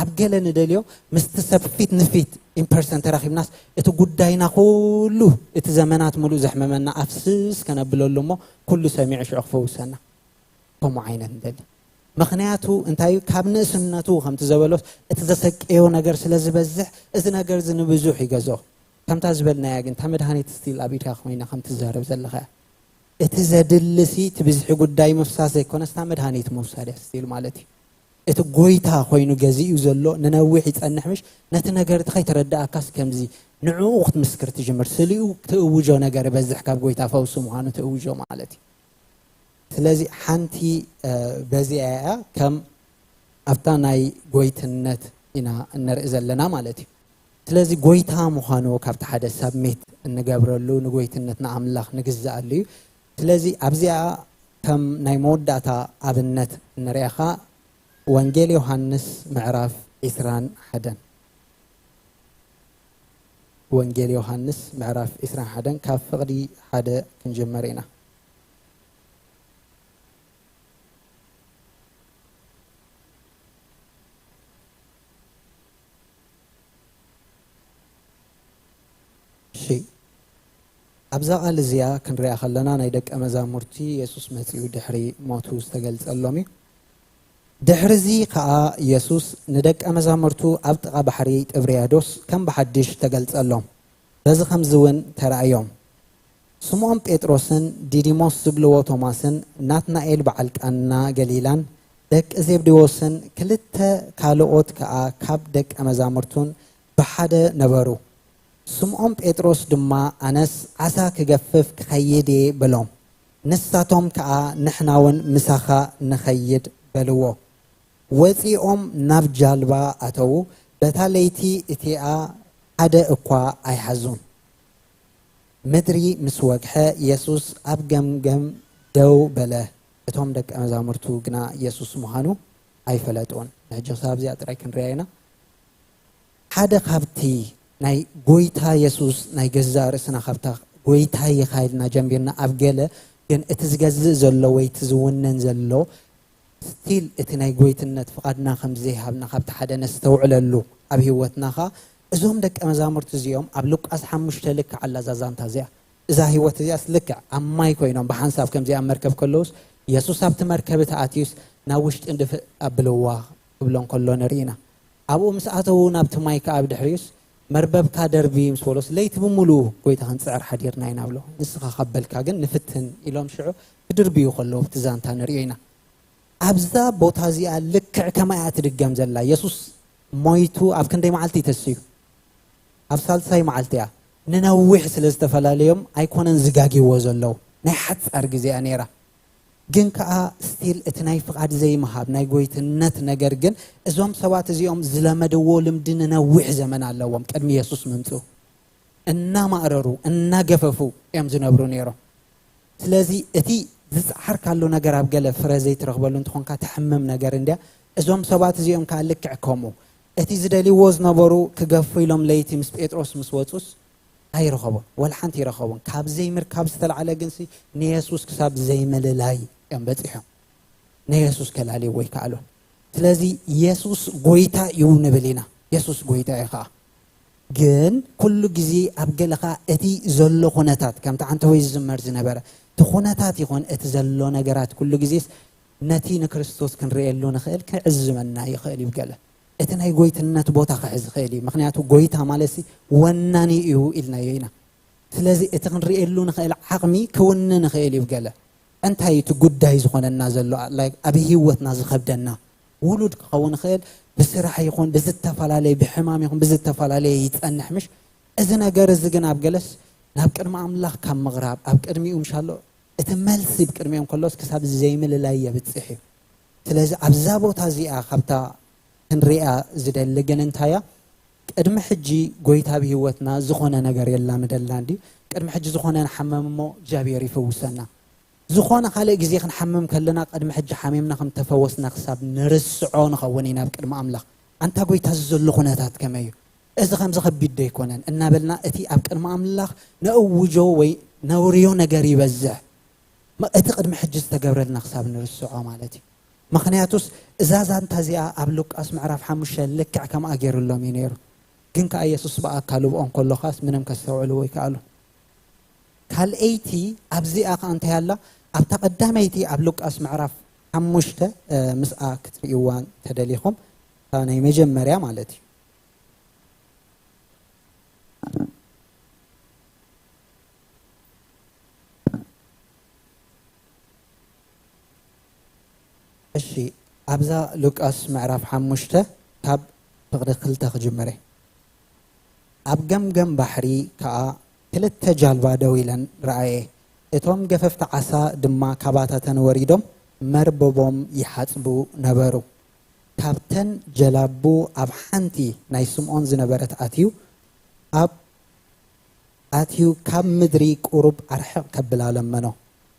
ኣብ ገለ ንደልዮ ምስቲ ሰብ ፊት ንፊት ኢምፐርሰን ተራኺብናስ እቲ ጉዳይና ኩሉ እቲ ዘመናት ሙሉእ ዘሕመመና ኣፍስስ ከነብለሉ እሞ ኩሉ ሰሚዑ ሽዑ ክፈውሰና። ከምኡ ዓይነት ንደሊ። ምኽንያቱ እንታይ እዩ? ካብ ንእስነቱ ከምቲ ዘበሎስ እቲ ዘሰቀዮ ነገር ስለ ዝበዝሕ፣ እዚ ነገር እዚ ንብዙሕ ይገዞ። ከምታ ዝበልናያ ግን፣ እታ መድሃኒት ስቲል ኣብ ኢድካ ኮይና ከም ትዛረብ ዘለኻ እያ። እቲ ዘድልሲ እቲ ብዝሒ ጉዳይ ምፍሳስ ዘይኮነስ፣ እታ መድሃኒት ምውሳድ እያ ስቲል ማለት እዩ። እቲ ጎይታ ኮይኑ ገዚኡ ዘሎ ንነዊሕ ይጸንሕ ምሽ፣ ነቲ ነገር እቲ ከይተረዳእካስ ከምዚ ንዕኡ ክትምስክር ትጅምር። ስሊኡ ትእውጆ ነገር በዝሕ ካብ ጎይታ ፈውሲ ምዃኑ ትእውጆ ማለት እዩ። ስለዚ ሓንቲ፣ እ፣ በዚኣ እያ ከም ኣብታ ናይ ጎይትነት ኢና እንርኢ ዘለና ማለት እዩ። ስለዚ ጎይታ ምዃኑ ካብቲ ሓደ ሳብሚት እንገብረሉ ንጎይትነት ንኣምላኽ ንግዝኣሉ እዩ። ስለዚ ኣብዚኣ ከም ናይ መወዳእታ ኣብነት እንሪኣኻ ወንጌል ዮሃንስ ምዕራፍ ዕስራን ሓደን። ወንጌል ዮሃንስ ምዕራፍ ዕስራን ሓደን ካብ ፍቕዲ ሓደ ክንጅመር ኢና። እሺ፣ ኣብዛ ቃል እዚኣ ክንሪኣ ከለና ናይ ደቀ መዛሙርቲ የሱስ መጺኡ ድሕሪ ሞቱ ዝተገልጸሎም እዩ። ድሕርዚ ከኣ የሱስ ንደቀ መዛሙርቱ ኣብ ጥቓ ባሕሪ ጥብርያዶስ ከም ብሓድሽ ተገልጸሎም። በዚ ከምዚ እውን ተራእዮም። ስምዖን ጴጥሮስን ዲዲሞስ ዝብልዎ ቶማስን ናትናኤል በዓል ቃና ገሊላን ደቂ ዜብዴዎስን ክልተ ካልኦት ከኣ ካብ ደቀ መዛሙርቱን ብሓደ ነበሩ። ስምዖን ጴጥሮስ ድማ ኣነስ ዓሳ ክገፍፍ ክኸይድ እየ በሎም። ንሳቶም ከኣ ንሕና እውን ምሳኻ ንኸይድ በልዎ። ወጺኦም ናብ ጃልባ ኣተዉ። በታ ለይቲ እቲኣ ሓደ እኳ ኣይሓዙን። ምድሪ ምስ ወግሐ የሱስ ኣብ ገምገም ደው በለ። እቶም ደቀ መዛሙርቱ ግና የሱስ ምዃኑ ኣይፈለጡን። ንሕጂ ክሳብ እዚኣ ጥራይ ክንሪኣ ኢና። ሓደ ካብቲ ናይ ጎይታ የሱስ ናይ ገዛእ ርእስና ካብታ ጎይታ ኢኻ ኢልና ጀሚርና ኣብ ገለ ግን እቲ ዝገዝእ ዘሎ ወይ እቲ ዝውንን ዘሎ ስቲል እቲ ናይ ጎይትነት ፍቓድና ከም ዘይሃብና ካብቲ ሓደ ነስተውዕለሉ ኣብ ህይወትና ኸኣ እዞም ደቀ መዛሙርቲ እዚኦም ኣብ ሉቃስ ሓሙሽተ ልክዕ ኣላ እዛ ዛንታ እዚኣ። እዛ ህይወት እዚኣስ ልክዕ ኣብ ማይ ኮይኖም ብሓንሳብ ከምዚ ኣብ መርከብ ከለውስ የሱስ ኣብቲ መርከብ እቲ ኣትዩስ ናብ ውሽጢ እንድፍእ ኣብልዋ ክብሎ እንከሎ ንርኢ ኢና። ኣብኡ ምስ ኣተዉ ናብቲ ማይ ከኣ ብድሕሪኡስ መርበብካ ደርቢ ምስ በሎስ ለይቲ ብምሉኡ ጎይታ ክንጽዕር ሓዲርና ኢና ብሎ። ንስኻ ካብ በልካ ግን ንፍትን ኢሎም ሽዑ ክድርብዩ ከለዉ ኣብቲ ዛንታ ንርእዮ ኢና። ኣብዛ ቦታ እዚኣ ልክዕ ከማይ እያ ትድገም ዘላ። የሱስ ሞይቱ ኣብ ክንደይ መዓልቲ እዩ ተስዩ? ኣብ ሳልሳይ መዓልቲ እያ። ንነዊሕ ስለ ዝተፈላለዮም ኣይኮነን ዝጋግይዎ ዘለዉ። ናይ ሓጻር ግዜ እያ ነይራ። ግን ከኣ ስቲል እቲ ናይ ፍቓድ ዘይምሃብ ናይ ጎይትነት ነገር ግን እዞም ሰባት እዚኦም ዝለመድዎ ልምዲ ንነዊሕ ዘመን ኣለዎም ቅድሚ የሱስ ምምጽኡ። እናማእረሩ እናገፈፉ እዮም ዝነብሩ ነይሮም። ስለዚ እቲ ዝጸዓርካሉ ነገር ኣብ ገለ ፍረ ዘይትረኽበሉ እንተኾንካ ተሕምም ነገር እንድያ። እዞም ሰባት እዚኦም ከኣ ልክዕ ከምኡ እቲ ዝደልይዎ ዝነበሩ ክገፉ ኢሎም ለይቲ ምስ ጴጥሮስ ምስ ወጹስ ኣይረኸቡን፣ ወላ ሓንቲ ይረኸቡን። ካብ ዘይምርካብ ዝተላዕለ ግንሲ ንየሱስ ክሳብ ዘይምልላይ እዮም በጺሖም። ንየሱስ ከላልይዎ ኣይከኣሉን። ስለዚ የሱስ ጎይታ እዩ ንብል ኢና። የሱስ ጎይታ እዩ ኸኣ። ግን ኩሉ ግዜ ኣብ ገለ ኸኣ እቲ ዘሎ ኩነታት ከምቲ ዓንተወይ ዝዝመር ዝነበረ እቲ ኩነታት ይኹን እቲ ዘሎ ነገራት ኩሉ ግዜስ ነቲ ንክርስቶስ ክንርእየሉ ንኽእል ክዕዝመና ይኽእል እዩ ገለ። እቲ ናይ ጎይትነት ቦታ ክሕዝ ይኽእል እዩ። ምኽንያቱ ጎይታ ማለትሲ ወናኒ እዩ ኢልናዮ ኢና። ስለዚ እቲ ክንርእየሉ ንኽእል ዓቕሚ ክውንን ይኽእል እዩ ገለ። እንታይ እዩ እቲ ጉዳይ ዝኾነና ዘሎ? ላይክ ኣብ ህይወትና ዝኸብደና ውሉድ ክኸውን ይኽእል፣ ብስራሕ ይኹን ብዝተፈላለየ ብሕማም ይኹን ብዝተፈላለየ ይጸንሕ ምሽ? እዚ ነገር እዚ ግን ኣብ ገለስ ናብ ቅድሚ ኣምላኽ ካብ ምቕራብ ኣብ ቅድሚኡ ምሻሎ እቲ መልሲ ብቅድሚኦም ከሎስ ክሳብ ዘይምልላይ የብጽሕ እዩ። ስለዚ ኣብዛ ቦታ እዚኣ ካብታ ክንሪኣ ዝደሊ ግን እንታይ እያ? ቅድሚ ሕጂ ጎይታ ብህይወትና ዝኾነ ነገር የላምደልና እንዲ ቅድሚ ሕጂ ዝኾነ ንሓመም እሞ እግዚኣብሔር ይፈውሰና። ዝኾነ ካልእ ግዜ ክንሓምም ከለና ቅድሚ ሕጂ ሓሚምና ከም ተፈወስና ክሳብ ንርስዖ ንኸውን ኢና ኣብ ቅድሚ ኣምላኽ። ኣንታ ጎይታ እዚ ዘሎ ኩነታት ከመይ እዩ? እዚ ከምዚ ከቢድ ዶ ኣይኮነን? እናበልና እቲ ኣብ ቅድሚ ኣምላኽ ነእውጆ ወይ ነውርዮ ነገር ይበዝሕ። መ-፣ እቲ ቅድሚ ሕጂ ዝተገብረልና ክሳብ ንርስዖ ማለት እዩ። ምኽንያቱስ እዛ ዛንታ እዚኣ ኣብ ሉቃስ ምዕራፍ ሓሙሽተ ልክዕ ከምኣ ገይሩሎም እዩ ነይሩ። ግን ከኣ የሱስ ብኣካሉ ብኦ እንከሎ ኸኣስ ምንም ከስተውዕልዎ ይከኣሉ። ካልኣይቲ ኣብዚኣ ኸኣ እንታይ ኣላ? ኣብታ ቀዳመይቲ ኣብ ሉቃስ ምዕራፍ ሓሙሽተ ምስኣ ክትርእይዋ እንተደሊኹም፣ እታ ናይ መጀመርያ ማለት እዩ። እሺ፣ ኣብዛ ሉቃስ ምዕራፍ ሓሙሽተ ካብ ፍቕዲ ክልተ ክጅምር እየ። ኣብ ገምገም ባሕሪ ከኣ ክልተ ጃልባ ደው ኢለን ረኣየ። እቶም ገፈፍቲ ዓሳ ድማ ካባታተን ወሪዶም መርበቦም ይሓጽቡ ነበሩ። ካብተን ጀላቡ ኣብ ሓንቲ ናይ ስምዖን ዝነበረት ኣትዩ ኣብ ኣትዩ ካብ ምድሪ ቁሩብ ኣርሕቕ ከብላ ለመኖ።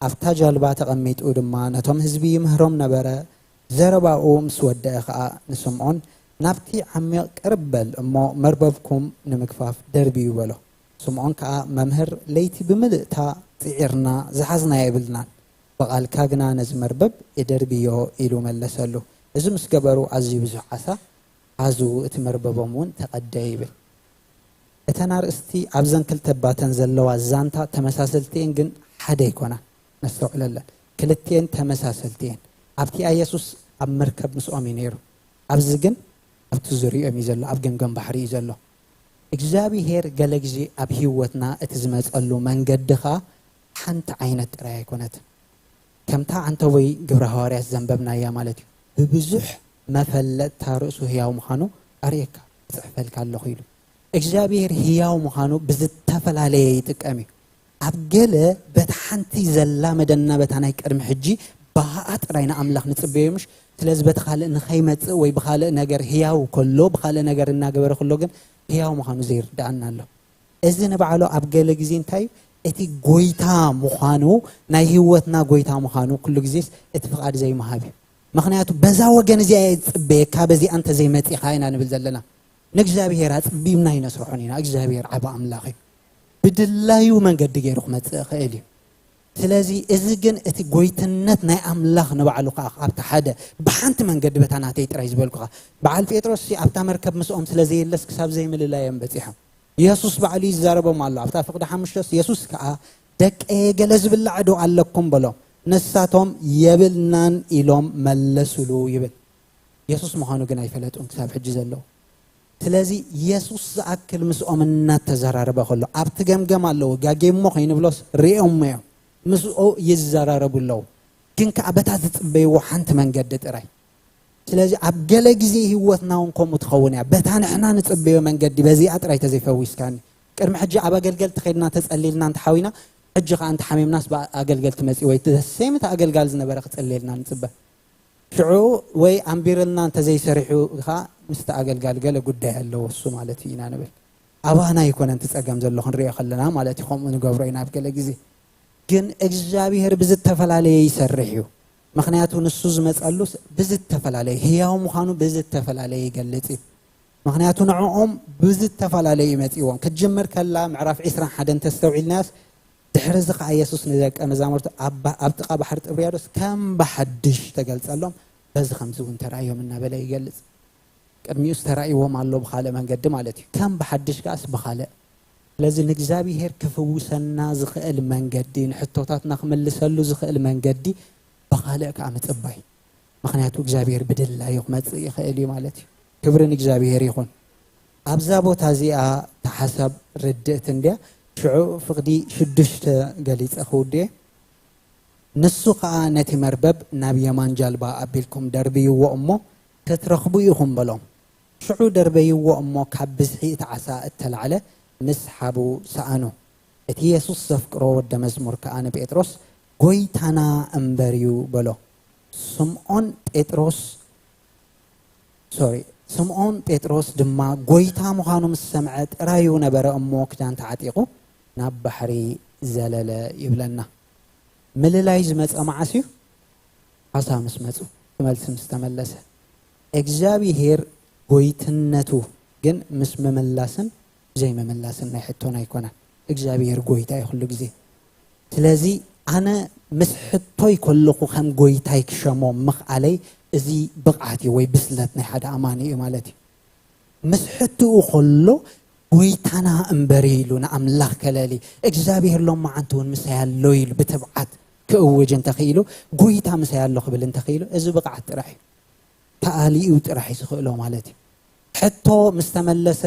ኣብታ ጃልባ ተቐሚጡ ድማ ነቶም ህዝቢ ይምህሮም ነበረ። ዘረባኡ ምስ ወደአ ኸኣ ንስምዖን፣ ናብቲ ዓሚቕ ቅርብ በል እሞ መርበብኩም ንምግፋፍ ደርብዩ በሎ። ስምዖን ከኣ፣ መምህር፣ ለይቲ ብምልእታ ጽዒርና ዝሓዝናዮ የብልናን። ብቓልካ ግና ነዚ መርበብ እደርብዮ ኢሉ መለሰሉ። እዚ ምስ ገበሩ ኣዝዩ ብዙሕ ዓሳ ሓዙ፣ እቲ መርበቦም እውን ተቐደ ይብል። እተን ኣርእስቲ ኣብዘን ክልተ ባተን ዘለዋ ዛንታ ተመሳሰልቲ እየን፣ ግን ሓደ ኣይኮና። ነስተውዕለለን። ክልቲኤን ተመሳሰልቲ እየን። ኣብቲኣ የሱስ ኣብ መርከብ ምስኦም እዩ ነይሩ። ኣብዚ ግን ኣብቲ ዙሪኦም እዩ ዘሎ፣ ኣብ ገምገም ባሕሪ እዩ ዘሎ። እግዚኣብሄር ገለ ግዜ ኣብ ህይወትና እቲ ዝመጸሉ መንገዲ ኸኣ ሓንቲ ዓይነት ጥራይ ኣይኮነትን። ከምታ ዓንተቦይ ግብረ ሃዋርያት ዘንበብናያ ማለት እዩ። ብብዙሕ መፈለጥታ ርእሱ ህያው ምዃኑ ኣርእየካ፣ እጽሕፈልካ ኣለኹ ኢሉ። እግዚኣብሄር ህያው ምዃኑ ብዝተፈላለየ ይጥቀም እዩ። ኣብ ገለ በታ ሓንቲ ዘላመደና በታ ናይ ቅድሚ ሕጂ ብኣኣ ጥራይ ንኣምላኽ ንጽበዮ ምሽ? ስለዚ በቲ ካልእ ንኸይመጽእ ወይ ብኻልእ ነገር ህያው ከሎ፣ ብኻልእ ነገር እናገበረ ከሎ ግን ህያው ምዃኑ ዘይርድኣና ኣሎ። እዚ ንባዕሉ ኣብ ገለ ግዜ እንታይ እዩ? እቲ ጎይታ ምዃኑ፣ ናይ ህይወትና ጎይታ ምዃኑ ኩሉ ግዜስ እቲ ፍቓድ ዘይምሃብ እዩ። ምኽንያቱ በዛ ወገን እዚኣ እየ ዝጽበየካ፣ በዚኣ እንተዘይመጺኻ ኢና ንብል ዘለና። ንእግዚኣብሔር ኣጽቢብና ኣይነስርሖን ኢና። እግዚኣብሔር ዓቢ ኣምላኽ እዩ። ብድላዩ መንገዲ ገይሩ ክመጽእ ይኽእል እዩ። ስለዚ እዚ ግን እቲ ጎይትነት ናይ ኣምላኽ ንባዕሉ ከኣ ኣብቲ ሓደ ብሓንቲ መንገዲ በታ ናተይ ጥራይ ዝበልኩኻ። በዓል ጴጥሮስ ሲ ኣብታ መርከብ ምስኦም ስለ ዘየለስ ክሳብ ዘይምልላዮም በጺሖም። የሱስ ባዕሉ ይዛረቦም ኣሎ። ኣብታ ፍቕዲ ሓሙሽተስ የሱስ ከኣ፣ "ደቀየ፣ ገለ ዝብላዕ ዶ ኣለኩም?" በሎም። ንሳቶም፣ "የብልናን" ኢሎም መለሱሉ ይብል። የሱስ ምዃኑ ግን ኣይፈለጡን ክሳብ ሕጂ ዘለዉ። ስለዚ የሱስ ዝኣክል ምስኦም እናተዘራረበ ከሎ፣ ኣብቲ ገምገም ኣለዉ፣ ጋጌሞ ከይንብሎስ ሪኦሞ እዮም። ምስኡ ይዘራረቡ ኣለዉ። ግን ከኣ በታ ዝጽበይዎ ሓንቲ መንገዲ ጥራይ። ስለዚ ኣብ ገለ ግዜ ህይወትና እውን ከምኡ ትኸውን እያ። በታ ንሕና ንጽበዮ መንገዲ በዚኣ ጥራይ ተዘይፈዊስካኒ። ቅድሚ ሕጂ ኣብ ኣገልገልቲ ከይድና ተጸሊልና እንተሓዊና፣ ሕጂ ከኣ እንተሓሚምናስ ብኣገልገልቲ መጺኡ ወይ ተሰይምቲ ኣገልጋሊ ዝነበረ ክጽልየልና ንጽበ። ሽዑ ወይ ኣንቢርልና እንተዘይሰሪሑ ከኣ ምስቲ ኣገልጋሊ ገለ ጉዳይ ኣለዎ እሱ ማለት እዩ ኢና ንብል። ኣባና ኣይኮነን እቲ ጸገም ዘሎ ክንሪኦ ከለና ማለት እዩ። ከምኡ ንገብሮ ኢና ኣብ ገለ ግዜ። ግን እግዚኣብሔር ብዝተፈላለየ ይሰርሕ እዩ። ምኽንያቱ ንሱ ዝመጸሉ ብዝተፈላለየ፣ ህያው ምዃኑ ብዝተፈላለየ ይገልጽ እዩ። ምኽንያቱ ንዕኦም ብዝተፈላለየ እዩ መጺእዎም። ክትጅምር ከላ ምዕራፍ ዒስራን ሓደን ተስተውዒልናያስ፣ ድሕሪ እዚ ኸኣ የሱስ ንደቀ መዛሙርቱ ኣብ ባ-፣ ኣብ ጥቓ ባሕሪ ጥብርያዶስ ከም ብሓድሽ ተገልጸሎም፣ በዚ ከምዚ እውን ተራእዮም እናበለ ይገልጽ። ቅድሚኡስ ተራእይዎም ኣሎ ብኻልእ መንገዲ ማለት እዩ። ከም ብሓድሽ ከኣስ ብኻልእ። ስለዚ ንእግዚኣብሔር ክፍውሰና ዝኽእል መንገዲ፣ ንሕቶታትና ክምልሰሉ ዝኽእል መንገዲ ብኻልእ ከኣ ምጽባይ። ምኽንያቱ እግዚኣብሔር ብድላዩ ክመጽእ ይኽእል እዩ ማለት እዩ። ክብሪ ንእግዚኣብሔር ይኹን። ኣብዛ ቦታ እዚኣ እታ ሓሳብ ርድእቲ እንድያ። ሽዑ ፍቕዲ ሽዱሽተ ገሊጸ ክውድእ። ንሱ ኸኣ ነቲ መርበብ ናብ የማን ጃልባ ኣቢልኩም ደርብይዎ እሞ ክትረኽቡ ኢኹም በሎም። ሽዑ ደርበይዎ እሞ ካብ ብዝሒ እቲ ዓሳ እተላዕለ ምስሓቡ ሰኣኑ። እቲ የሱስ ዘፍቅሮ ወደ መዝሙር ከኣ ንጴጥሮስ፣ "ጐይታና እምበር እዩ" በሎ። ስምዖን ጴጥሮስ፣ ሶሪ፣ ስምዖን ጴጥሮስ ድማ ጐይታ ምዃኑ ምስ ሰምዐ ጥራዩ ነበረ እሞ ክዳን ተዓጢቑ ናብ ባሕሪ ዘለለ ይብለና። ምልላይ ዝመጸ መዓስ እዩ? ዓሳ ምስ መጹ፣ እቲ መልሲ ምስ ተመለሰ። እግዚኣብሄር ጐይትነቱ ግን ምስ ምምላስን ዘይምምላስን ናይ ሕቶና ኣይኮነን። እግዚኣብሄር ጐይታ እዩ ኩሉ ግዜ። ስለዚ ኣነ ምስ ሕቶይ ከለኹ ከም ጐይታይ ክሸሞ ምኽኣለይ፣ እዚ ብቕዓት እዩ ወይ ብስለት ናይ ሓደ ኣማኒ እዩ ማለት እዩ። ምስ ሕቶኡ ከሎ ጐይታና እምበር ኢሉ ንኣምላኽ ከለሊ፣ እግዚኣብሄር ሎማዓንቲ እውን ምሳይ ኣሎ ኢሉ ብትብዓት ክእውጅ እንተኽኢሉ፣ ጎይታ ምሳይ ኣሎ ክብል እንተኽኢሉ፣ እዚ ብቕዓት ጥራሕ እዩ። ተኣሊኡ ጥራሕ እዩ ዝኽእሎ ማለት እዩ። ሕቶ ምስ ተመለሰ፣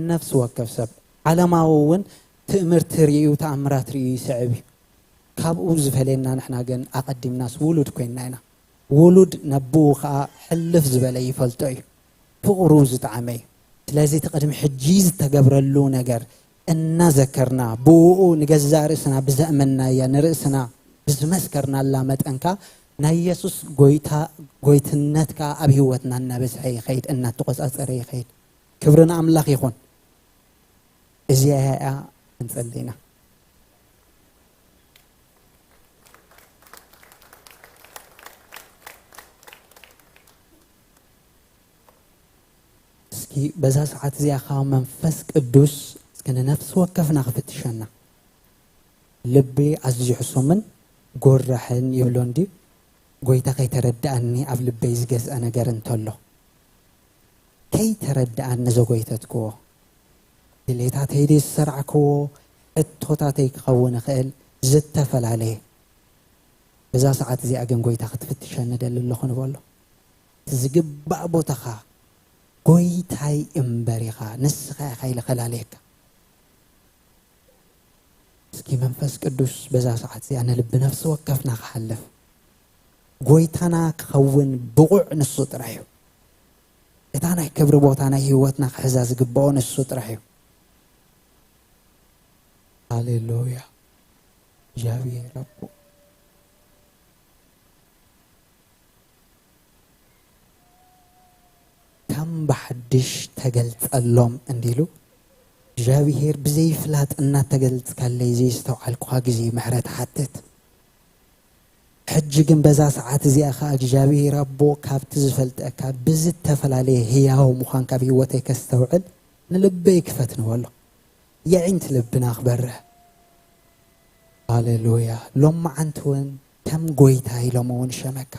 ነፍሲ ወከፍ ሰብ ዓለማዊ እውን ትእምርቲ ርእዩ፣ ተኣምራት ርእዩ ይስዕብ እዩ። ካብኡ ዝፈልየና ንሕና ግን ኣቐዲምናስ ውሉድ ኮይንና ኢና። ውሉድ ነብኡ ኸኣ ሕልፍ ዝበለ ይፈልጦ እዩ። ፍቕሩ ዝጠዓመ እዩ። ስለዚ እቲ ቅድሚ ሕጂ ዝተገብረሉ ነገር እናዘከርና፣ ብእኡ ንገዛእ ርእስና ብዘእመንናያ ንርእስና ብዝመስከርናላ መጠንካ፣ ናይ የሱስ ጎይታ፣ ጎይትነትካ ኣብ ህይወትና እናበዝሐ ይኸይድ፣ እናተቖጻጸረ ይኸይድ። ክብሪ ንኣምላኽ ይኹን። እዚኣ እያ፣ ክንጸሊ ኢና። እስኪ በዛ ሰዓት እዚኣ ኸዓ መንፈስ ቅዱስ እስኪ ንነፍሲ ወከፍና ክፍትሸና። ልቢ ኣዝዩ ሕሱምን ጎራሕን ይብሎ እንዲ፣ ጎይታ ከይተረድኣኒ ኣብ ልበይ ዝገዝአ ነገር እንተሎ፣ ከይተረድኣኒ ዘጎይተትክዎ፣ ድሌታተይ ድዩ ዝሰርዓክዎ፣ ሕቶታተይ ክኸውን ይኽእል፣ ዝተፈላለየ። በዛ ሰዓት እዚኣ ግን ጎይታ ክትፍትሸኒ ደሊ ኣለኹ ንበሎ። እቲ ዝግባእ ቦታኻ ጎይታይ እምበር ኢኻ፣ ንስኻ ኢኻ ኢለ ከላለየካ። እስኪ መንፈስ ቅዱስ በዛ ሰዓት እዚኣ ንልቢ ነፍሲ ወከፍና ክሓልፍ፣ ጎይታና ክኸውን ብቑዕ ንሱ ጥራይ እዩ። እታ ናይ ክብሪ ቦታ ናይ ህይወትና ክሕዛ ዝግብኦ ንሱ ጥራይ እዩ። ሃሌሉያ። እግዚኣብሔር ኣቦ፣ ከም ብሓድሽ ተገልጸሎም እንዲሉ፣ እግዚኣብሔር ብዘይፍላጥ እናተገልጽካለይ ዘየስተውዓልኩኻ ግዜ ምሕረት ሓትት። ሕጂ ግን በዛ ሰዓት እዚኣ ኸኣ እግዚኣብሔር ኣቦ፣ ካብቲ ዝፈልጠካ ብዝተፈላለየ ህያው ምዃንካ ኣብ ህይወተይ ከስተውዕል ንልበይ ክፈት ንበሎ። የዒንቲ ልብና ክበርህ። ሃሌሉያ። ሎማዓንቲ እውን ከም ጎይታ ኢሎም እውን ሸመካ።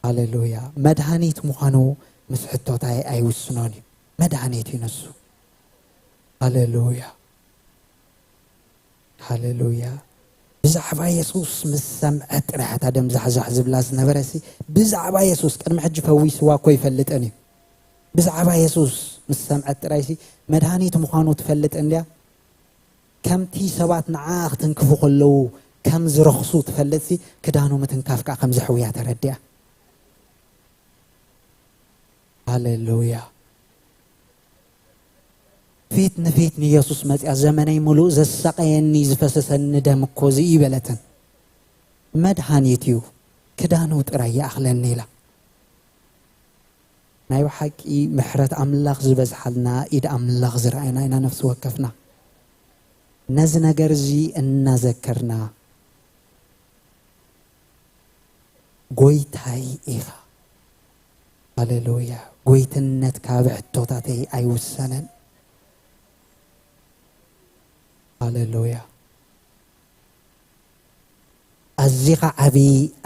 ሃሌሉያ። መድሃኒት ምዃኑ ምስ ሕቶታይ ኣይውስኖን እዩ። መድሃኒት እዩ ንሱ። ሃሌሉያ። ሃሌሉያ። ብዛዕባ የሱስ ምስ ሰምዐት ጥራይ እታ ደም ዛሕዛሕ ዝብላ ዝነበረ ሲ፣ ብዛዕባ የሱስ ቅድሚ ሕጂ ፈዊስዋ እኮ ይፈልጥን እዩ። ብዛዕባ የሱስ ምስ ሰምዐት ጥራይ ሲ፣ መድሃኒት ምዃኑ ትፈልጥ እንድያ። ከምቲ ሰባት ንዓ ክትንክፉ ከለዉ ከም ዝረኽሱ ትፈልጥ ሲ፣ ክዳኑ ምትንካፍ ከኣ ከም ዘሕውያ ተረዲኣ። ሃሌሉያ። ፊት ንፊት ንየሱስ መጺኣ፣ "ዘመነይ ምሉእ ዘሳቐየኒ ዝፈሰሰኒ ደም እኮ እዚ እዩ" በለትን። "መድሃኒት እዩ፣ ክዳኑ ጥራይ ይኣኽለኒ" ኢላ። ናይ ብሓቂ ምሕረት ኣምላኽ ዝበዝሓልና፣ ኢድ ኣምላኽ ዝረኣየና ኢና ነፍሲ ወከፍና። ነዚ ነገር እዚ እናዘከርና፣ ጎይታይ ኢኻ። ሃሌሉያ። ጎይትነትካ ብሕቶታተይ ኣይውሰንን። ሃሌሉያ። ኣዚኻ ዓቢ፣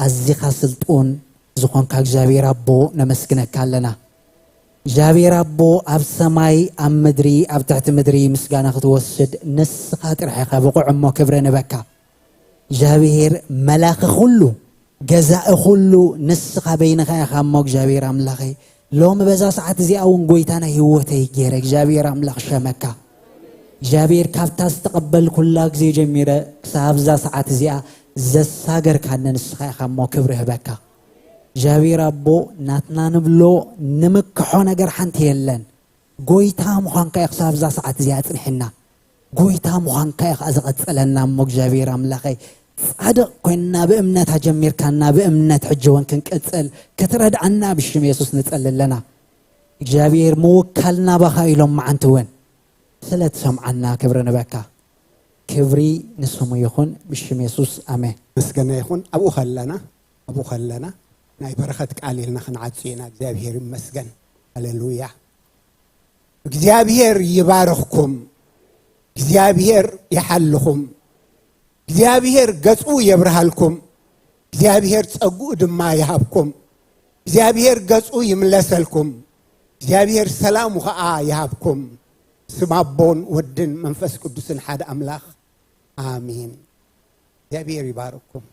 ኣዚኻ ስልጡን ዝኾንካ እግዚኣብሔር ኣቦ ነመስግነካ ኣለና። እግዚኣብሔር ኣቦ ኣብ ሰማይ፣ ኣብ ምድሪ፣ ኣብ ትሕቲ ምድሪ ምስጋና ክትወስድ ንስኻ ጥራሕ ኢኻ ብቑዕ እሞ ክብሪ ንበካ። እግዚኣብሔር መላኺ ኩሉ፣ ገዛኢ ኩሉ ንስኻ በይንኻ ኢኻ እሞ እግዚኣብሔር ኣምላኸይ። ሎሚ በዛ ሰዓት እዚኣ እውን ጎይታ ናይ ህይወተይ ገይረ እግዚኣብሔር ኣምላኽ ሸመካ። እግዚኣብሔር ካብታ ዝተቐበልኩላ ግዜ ጀሚረ ክሳብ እዛ ሰዓት እዚኣ ዘሳገርካኒ ንስኻ ኢኻ እሞ ክብሪ ህበካ። እግዚኣብሔር ኣቦ ናትና ንብሎ ንምክሖ ነገር ሓንቲ የለን። ጎይታ ምዃንካ እዩ ክሳብ እዛ ሰዓት እዚኣ ኣጽንሐና። ጎይታ ምዃንካ እዩ ከኣ ዝቐጸለና እሞ እግዚኣብሔር ኣምላኸይ፣ ጻድቕ ኮይንና ብእምነት ኣጀሚርካና ብእምነት ሕጂ እውን ክንቅጽል ክትረድኣና ብሽም የሱስ ንጸሊ ኣለና። እግዚኣብሔር ምውካልና ባኻ ኢሎም መዓንቲ እውን ስለ ትሰምዓና ክብሪ ንበካ። ክብሪ ንስሙ ይኹን ብሽም የሱስ ኣሜን። ምስጋና ይኹን። ኣብኡ ከለና፣ ኣብኡ ከለና ናይ በረኸት ቃል ኢልና ክንዓጹ ኢና። እግዚኣብሔር ይመስገን። ሃሌሉያ። እግዚኣብሔር ይባርኽኩም፣ እግዚኣብሔር ይሓልኹም፣ እግዚኣብሔር ገጹ የብርሃልኩም፣ እግዚኣብሔር ጸግኡ ድማ ይሃብኩም፣ እግዚኣብሔር ገጹ ይምለሰልኩም፣ እግዚኣብሔር ሰላሙ ኸኣ ይሃብኩም። ስም ኣቦን ወድን መንፈስ ቅዱስን ሓደ ኣምላኽ ኣሜን። እግዚኣብሔር ይባርኩም።